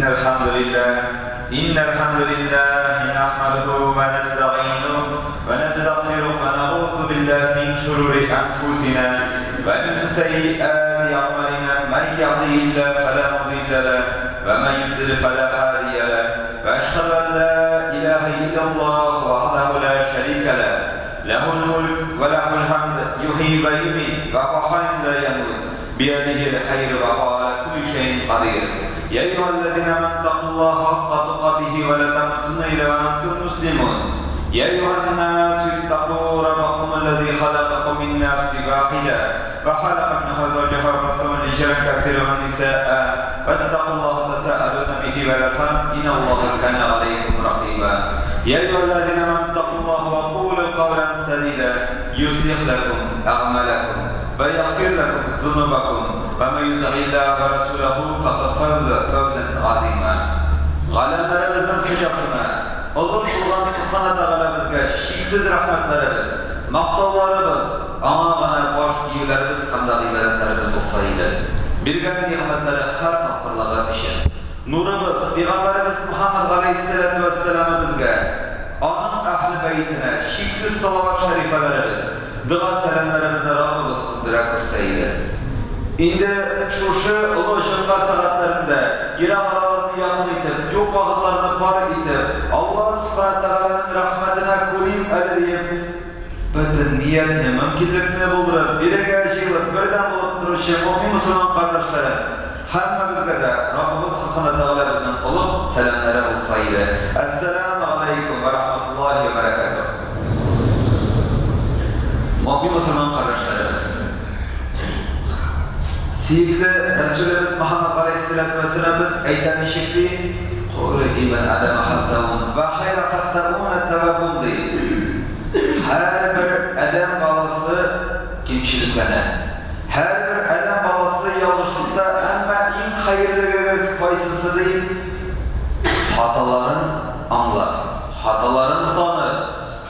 إن الحمد لله إن الحمد لله نحمده ونستعينه ونستغفره ونعوذ بالله من شرور أنفسنا ومن سيئات أعمالنا من يهده الله فلا مضل له ومن يضلل فلا هادي له وأشهد أن لا إله إلا الله وحده لا شريك له له الملك وله الحمد يحيي ويميت وهو حي لا يموت بيده الخير وهو على كل شيء قدير يا أيها الذين آمنوا اتقوا الله حق تقاته ولا تموتن إلا وأنتم مسلمون يا أيها الناس اتقوا ربكم الذي خلقكم من نفس واحدة وخلق منها زوجها وبث منهما رجالا كثيرا ونساء واتقوا الله تساءلون به والأرحام إن الله كان عليكم رقيبا يا أيها الذين آمنوا اتقوا الله وقولوا قولا سديدا يصلح لكم أعمالكم ويغفر لكم ذنوبكم ومن يطع الله ورسوله فقد فاز فوزا عظيما Галәмнәребезнең хуҗасына, олуг булган Субхана Тәгаләбезгә чиксез рәхмәтләребез, мактауларыбыз, аңа гына баш июләребез һәм дә гыйбадәтләребез булса иде. Биргән нигъмәтләре һәр тапкырлыгы өчен. Нурыбыз, пәйгамбәребез Мөхәммәд галәйһиссәләтү вәссәламебезгә, аның әһле бәйтенә чиксез салават шәрифәләребез, Дога-сәламнәребезне Раббыбыз күндерә күрсә иде. Инде шушы олы җомга сәгатьләрендә ерак араларны якын итеп, юк вакытларны бар итеп, Алла Сүбхәнә Тәгаләнең рәхмәтенә күрим әле диеп, бөтен ниятне, мөмкинлекне булдырып, бирегә җыелып, бердәм булып торучы мөэмин-мөселман кардәшләрем, һәммәбезгә дә Раббыбыз Сүбхәнә Тәгаләбезнең олуг сәламнәре булса иде. Әссәләмү галәйкүм вә рахматуллаһи вә бәрәкәтүһ. Мөэмин мөселман кардәшләребез! Сөекле Рәсүлебез Мөхәммәд галәйһиссәләтү вәссәламбез әйтә ничек ди? Куллю ибн Адама хаттаун вә хайра хаттаун әт-тәвәбун ди. Һәрбер адәм баласы кимчелекләнә. Һәрбер адәм баласы ялгышлыкта, әмма иң хәерлегегез кайсысы ди? Хаталарын аңлап, хаталарын танып,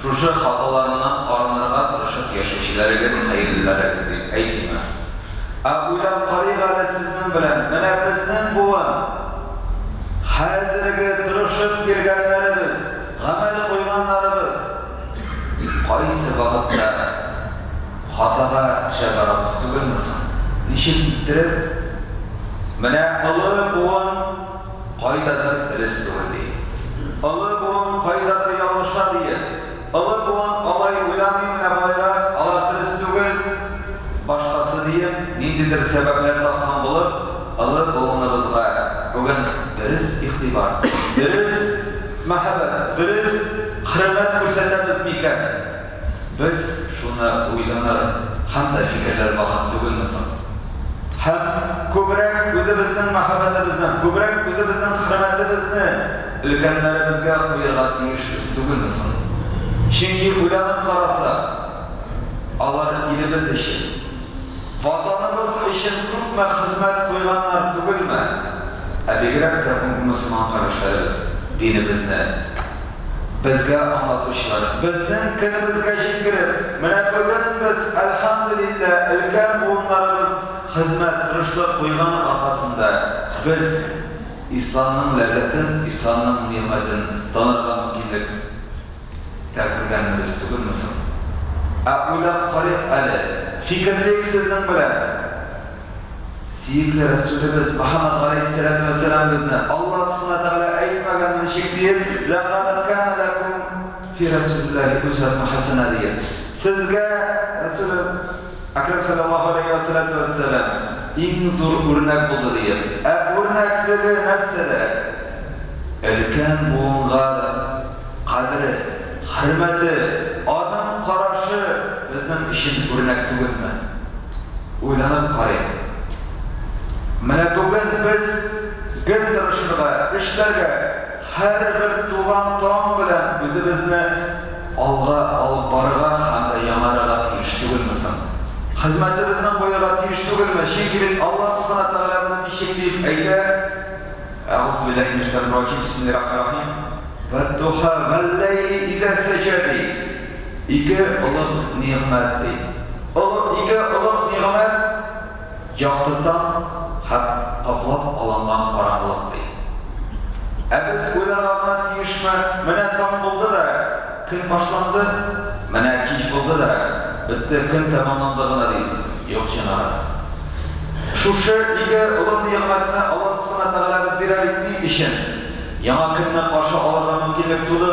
шушы хаталарыннан арынырга тырышып яшәүчеләрегез хәерлеләрегез дип әйтмиме? Ә уйлап карыйк әле сезнең белән, менә безнең буын, хәзерге тырышып йөргәннәребез, гамәл куйганнарыбыз кайсы вакытта Хатага төшә барабыз түгелме соң? Ничек иттереп? Менә олы буын кайдадыр дөрес түгел ди. Олы буын кайдадыр ялгыша диеп. Олы буын алай уйламый, менә болайрак, алар дөрес түгел, башкасы диеп, ниндидер сәбәпләр тапкан булып, олы буыныбызга бүген дөрес игътибар, дөрес мәхәббәт, дөрес хөрмәт күрсәтәбез микән? Без шуны уйланыр һәм дә фикерләр вакыт түгелме соң? Һәм күбрәк үзебезнең мәхәббәтебезне, күбрәк үзебезнең хөрмәтебезне өлкәннәребезгә куерга тиешбез түгелме соң? Чөнки уйланып карасак, алар илебез өчен, Ватаныбыз өчен күпме хезмәт куйганнар түгелме? Ә бигрәк тә бүгенге мөселман кардәшләребез динебезне безгә аңлатучылар, безнең көнебезгә җиткереп, менә бүген без, әлхәмдүлилләһ, өлкән буыннарыбыз хезмәт, тырышлык куйган аркасында без исламның ләззәтен, исламның нигъмәтен танырга мөмкинлек тә күргәнбез түгелме соң? Ә уйлап карыйк әле, фикерлик сезнең белән. Сөекле Рәсүлебез Мөхәммәд галәйһиссәләтү вәссәлам безне Алла Субхана Тәгалә әйтмәгәнне ничек диеп, Ләкад кана ләкум фи Рәсүлилләһи усвәтун хәсәнә диеп. Сезгә Рәсүле Әкрәм салләллаһу галәйһи вәссәләтү вәссәлам иң зур үрнәк булды диеп. Ә үрнәклеге нәрсәдә? Өлкән буынга кадере, хөрмәте, аның карашы безнең өчен үрнәк түгелме? Уйланып карыйк. Менә бүген без гел тырышырга, эшләргә, һәрбер туган таң белән үзебезне алга алып барырга һәм дә яңарырга тиеш түгелме соң? Хезмәтебезне куярга тиеш түгелме? Чөнки бит Аллаһ Субхана Тәгаләбез ничек диеп әйтә? Әгъузу биллаһи минәш шайтанир раҗим, бисмиллаһир рахманир рахим. Вәд-духа вәл-ләйли иза сәҗә ди. Ике олуг нигъмәт ди. Олуг ике олуг нигъмәт, якты таң һәм каплап алынган караңгылык ди. Ә без уйларга гына тиешме, менә таң булды да, көн башланды, менә кич булды да, бетте, көн тәмамланды гына дип. Юк, җәмәгать. Шушы ике олы нигъмәтне Аллаһ Сүбхәнә Тәгаләбез бирә бит ни өчен? Яңа көнне каршы алырга мөмкинлек туды,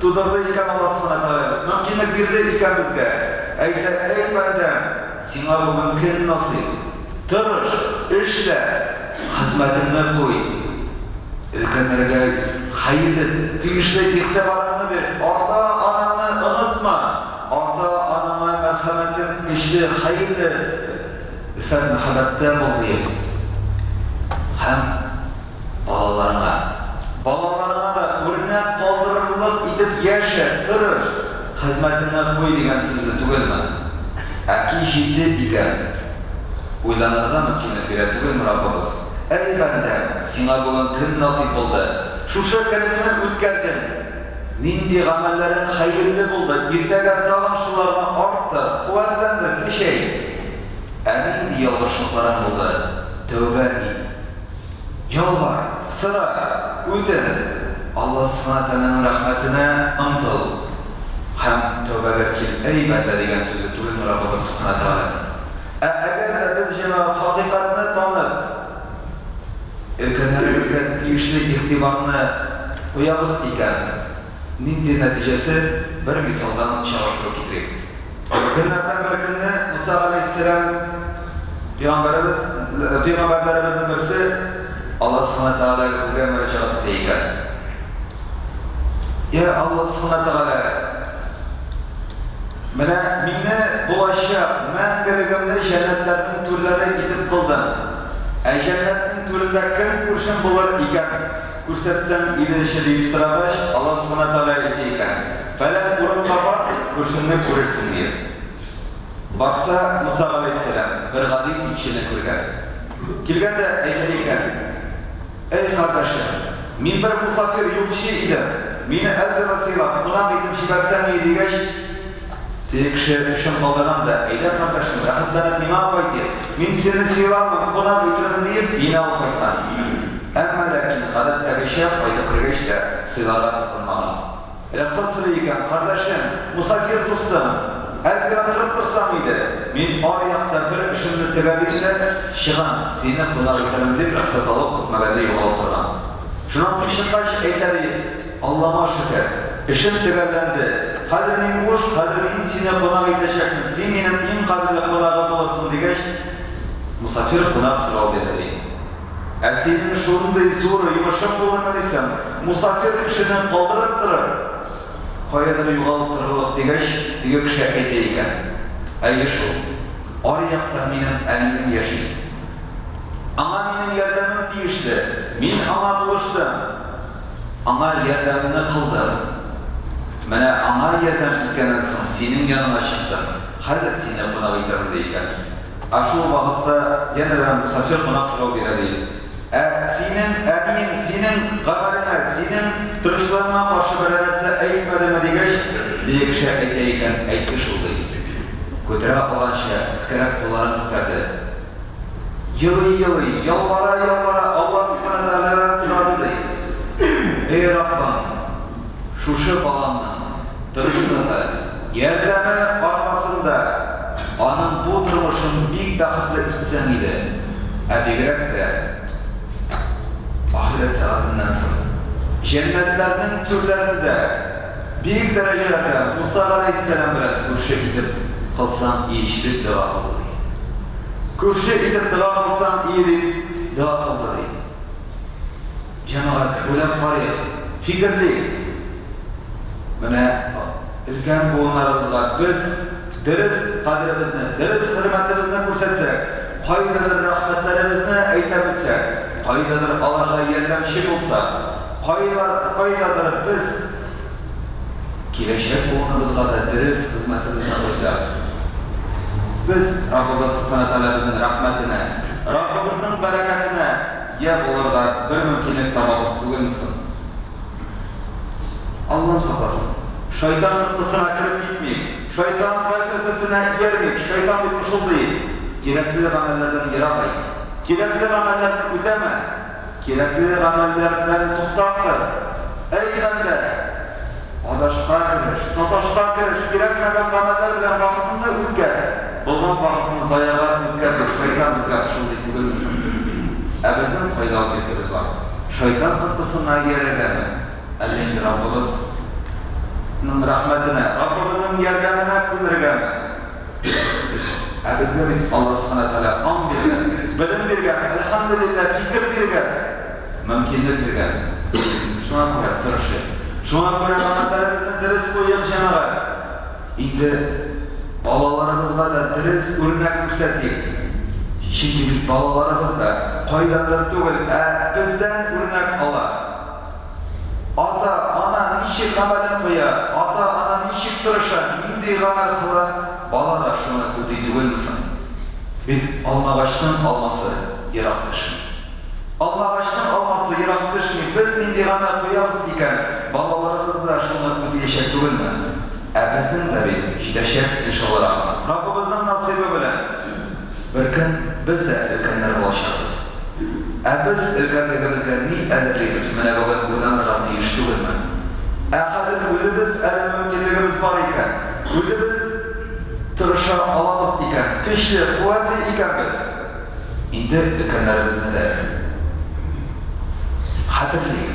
тудырды икән Аллаһ Сүбхәнә Тәгаләбез, мөмкинлек бирде икән безгә. Әйтә, әй бәндәм, сиңа бүген көн насыйп. Тырыш, эшлә, хезмәтеңне куй. Өлкәннәргә хәерле, тиешле игътибарыңны бир, ата-анаңны онытма. Ата-анаңа мәрхәмәтең көчле, хәерле, өлфәт-мәхәббәттә бул, диеп. Һәм балаларыңа. Балаларыңа да үрнәк калдырырлык итеп яшә, тырыш, хезмәтеңне куй дигән сүзе түгелме? Ә кич җитте икән, уйланырга мөмкинлек бирә түгелме Раббыбыз? Әй, бәндәм, сиңа бүген көн насыйп булды. Шушы көнеңне үткәрдең. Нинди гамәлләрең хәерле булды, иртәгә тагын шуларны арттыр, куәтләндер, көчәйт. Ә нинди ялгышлыкларың булды, тәүбә ит. Ялвар, сора, үтен, Алла Сүбхәнә Тәгаләнең рәхмәтенә омтыл һәм тәүбәгә кил, әй бәндә дигән сүзе түгелме Раббыбыз Сүбхәнә Тәгаләнең? Ә әгәр дә без, җәмәгать, хакыйкатьне танып, өлкәннәребезгә тиешле игътибарны куябыз икән, нинди нәтиҗәсе, бер мисалдан чагыштыру китерик. Көннәрдән бер көнне Муса галәйһиссәлам пәйгамбәребез, пәйгамбәрләребезнең берсе Алла Сүбхәнә Тәгаләгә үзгә мөрәҗәгать итә икән. Йә Алла Сүбхәнә Тәгалә, менә мине булачак мәңгелегемне җәннәтләрнең түрләре итеп кылдың. Ә җәннәтнең түрендә кем күршем булыр икән? Күрсәтсәң иде-че, диеп сорагач, Алла Сүбхәнә Тәгалә әйтә икән, Фәлән урынга бар, күршеңне күрерсең, диеп. Барса, Муса галәйһиссәлам бер гади итчене күргән. Килгән дә әйтә икән, Әй, кардәшем, мин бер мосафир, юлчы идем, мине әз генә сыйлап, кунак итеп җибәрсәң ие, дигәч, Теге кеше эшен калдырган да, Әйдә, кардәшем, рәхәтләнеп миңа кайтыйк, мин сине сыйлармын, кунак итермен, диеп, өенә алып кайткан. Әмма ләкин, гадәттәгечә, кайтып кергәч тә, сыйларга тотынмаган. Рөхсәт сорый икән, Кардәшем, мосафир дустым, әз генә торып торсаң иде, мин аръякта бер эшемне төгәлим дә, чыгам, сине кунак итәрмен, дип, рөхсәт алып, күпмегәдер югалып торган. Шуннан соң чыккач, әйтә, ди, Аллама шөкер, эшем төгәлләнде. Хәзер мин буш, хәзер мин сине кунак итәчәкмен, син минем иң кадерле кунагым булырсың, дигәч, мосафир кунак сорау бирде, ди. Ә синең шундый зур йомышың булдымы дисәм, мосафир кешене калдырып торып, каядыр югалып торырлык, дигәч, теге кеше әйтә икән, Әйе шул, аръякта минем әнием яши. Аңа минем ярдәмем тиешле, мин аңа булыштым. Аңа ярдәмне кылдым. Менә аңа ярдәм иткәннән соң синең яныңа чыктым, хәзер сине кунак итәрмен, ди икән. Ә шул вакытта янәдән мосафир кунак сорау бирә, ди, Ә синең әниең синең гамәлеңә, синең тырышлыгыңа каршы берәр нәрсә әйтмәдеме, дигәч, теге кеше әйтә икән, Әйтте шул, ди. Күтәрә алганча, өскәрәк кулларын күтәрде. Елый-елый, ялвара-ялвара Алла Сүбхәнә Тәгаләдән сорады, ди, Эй, Раббым, шушы баламның тырышлыгы, ярдәме аркасында аның бу тормышын бик бәхетле итсәң иде, ә бигрәк тә ахирәт сәгатеннән соң, җәннәтләрнең түрләрендә, биек дәрәҗәләрдә Муса галәйһиссәлам белән күрше итеп кылсаң ич, дип дога кылды, ди. Күрше итеп дога кылсаң ие дип дога кылды, ди. Җәмәгать, уйлап карыйк, фикерлик. Менә өлкән буыннарыбызга без дөрес кадеребезне, дөрес хөрмәтебезне күрсәтсәк, кайдадыр рәхмәтләребезне әйтә белсәк, кайдадыр аларга ярдәмче булсак, кайдадыр без Киләчәк буыныбызга да дөрес хезмәтебезне куйсак, без Раббыбыз Сүбхәнә Тәгаләбезнең рәхмәтенә, Раббыбызның бәрәкәтенә ия булырга бер мөмкинлек табабыз түгелме соң? Аллам сакласын, шайтан коткысына кереп китмик, шайтан вәсвәсәсенә иярмик, шайтан дип пышылдый, кирәкле гамәлләрдән ерагайт, кирәкле гамәлләрне үтәмә! Кирәкле гамәлләрдән туктап тор. Әй бәндә! Адашка кереш, саташка кереш, кирәкмәгән гамәлләр белән вакытыңны үткәр, булган вакытны заяга үткәр дип шайтан безгә пышылдый түгелме соң? Ә безнең сайлау иркебез бар. Шайтан коткысына иярергәме, әллә инде Раббыбыз ның рәхмәтенә, Раббыбызның ярдәменә күнергәме? Ә безгә бит Аллаһ Сүбхәнә Тәгалә аң биргән, белем биргән, әлхәмдүлилләһ, фикер биргән, мөмкинлек биргән. Шуңа күрә тырышыйк. Шуңа күрә гамәлләребезне дөрес куйыйк, җәмәгать. Инде балаларыбызга да дөрес үрнәк күрсәтик. Чөнки бит балаларыбыз да кайдандыр түгел, ә бездән үрнәк ала. Ата, ана ничек гамәлен куя, ата, ана ничек тырыша, нинди гамәл кыла, бала да шуны үти түгелме соң? Бит алмагачның алмасы ерак төшми. Алмагачның алмасы ерак төшми, без нинди гамәл куябыз икән, балаларыбыз да шуны үтиячәк түгелме? Ә безнең дә бит җитәчәк, иншалла рахман. Раббыбызның насыйбы белән беркөн без дә өлкәннәр булачакбыз. Ә без өлкәнлегебезгә ни әзерлибез, менә бүген уйланырга тиеш түгелме? Ә хәзер үзебез әле мөмкинлегебез бар икән, үзебез тырыша алабыз икән, көчле, куәтле икәнбез, инде өлкәннәребезне дә хәтерлик,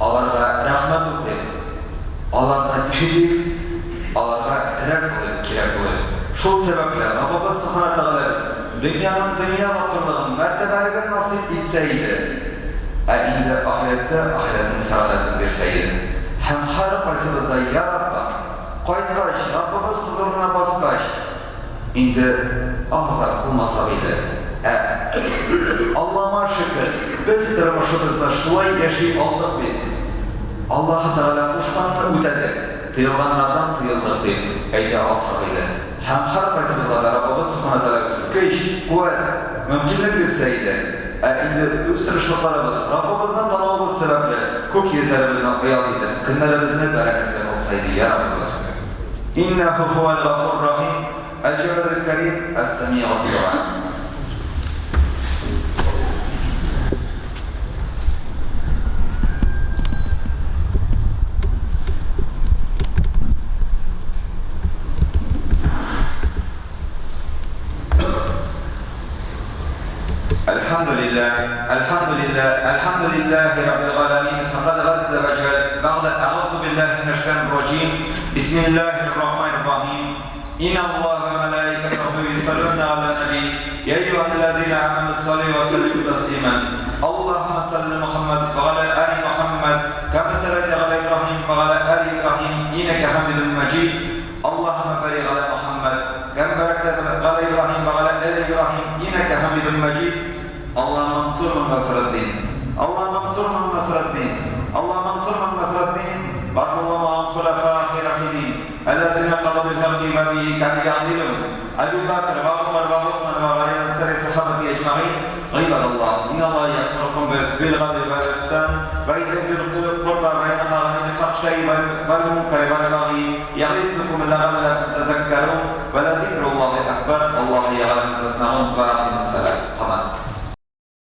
аларга рәхмәт укыйк, аларны ишетик, аларга терәк булыйк, кирәк булыйк. Шул сәбәпле, Раббыбыз Сүбхәнә Тәгаләбез Дөньяның дөнья матурлыгын, мәртәбәлеген насыйп итсә иде. Ә инде ахирәттә ахирәтнең сәгадәтен бирсә иде. Һәм һәркайсыбыз да, йа Раббым, кайткач, Раббыбыз хозурына баскач, инде аһ-зар кылмасак иде. Ә, Аллама шөкер, без тормышыбызны шулай яши алдык бит. Аллаһы Тәгалә кушканны үтәдек, тыелганнардан тыелдык, дип әйтә алсак иде. Һәм һәркайсыбызга да Раббыбыз Сүбхәнә Тәгаләбез көч, куәт, мөмкинлек бирсә иде. Ә инде үз тырышлыкларыбыз, Раббыбызны тануыбыз сәбәпле, күк йөзләребезне аяз итеп, көннәребезне бәрәкәтле кылса иде, йа Раббыбыз. Иннәһү һүәл гафур рахим, әл-җәвадел кәрим, әс-сәмигуд дуа. Әлхәмдүлилләһ, әлхәмдүлилләһ, әлхәмдүлилләһи раббил галәмин, фәкад газзә вә җәл, бәгъдә әгъузу биллаһи минәш шәйтанир раҗим, бисмиллаһир рахманир рахим, Инналлаһа вә мәлаикәтәһү юсаллуна галә нәби, йә әйюһәлләзинә амәнү саллю вә сәллимү тәслимән, Аллаһуммә салли Мөхәммәд вә галә али Мөхәммәд, кәмә сәлләйтә галә Ибраһим вә галә али Ибраһим, иннәкә хәмидүн мәҗид, Аллаһуммә барик галә Мөхәммәд, кәмә барәктә галә Ибраһим вә галә али Ибраһим, иннәкә хәмидүн мәҗид, Аллаһуммә ансур ман насарад-дин, Аллаһуммә ансур ман насарад-дин, Аллаһуммә ансур ман насарад-дин, вардаллаһу ан хуләфаихи рашидин, әлләзинә кадау бил-хакки вә бихи кану ягъдилун, Әби Бәкр вә Гомәр вә Госман вә Гали вә саир сахабати әҗмәгыйн, Гыйбадаллаһ, инналлаһа йәъмурукум бил-гадли вәл-ихсан, вә итаи зил-корба вә янһа ганил-фахшаи вәл-мункари вәл-бәгъйи, йәгыйзукум ләгалләкум тәзәккәрун, вә ләзикруллаһи әкбәр, валлаһу йәгъләму ма таснаун, вә акыймус-саләт. Камәт.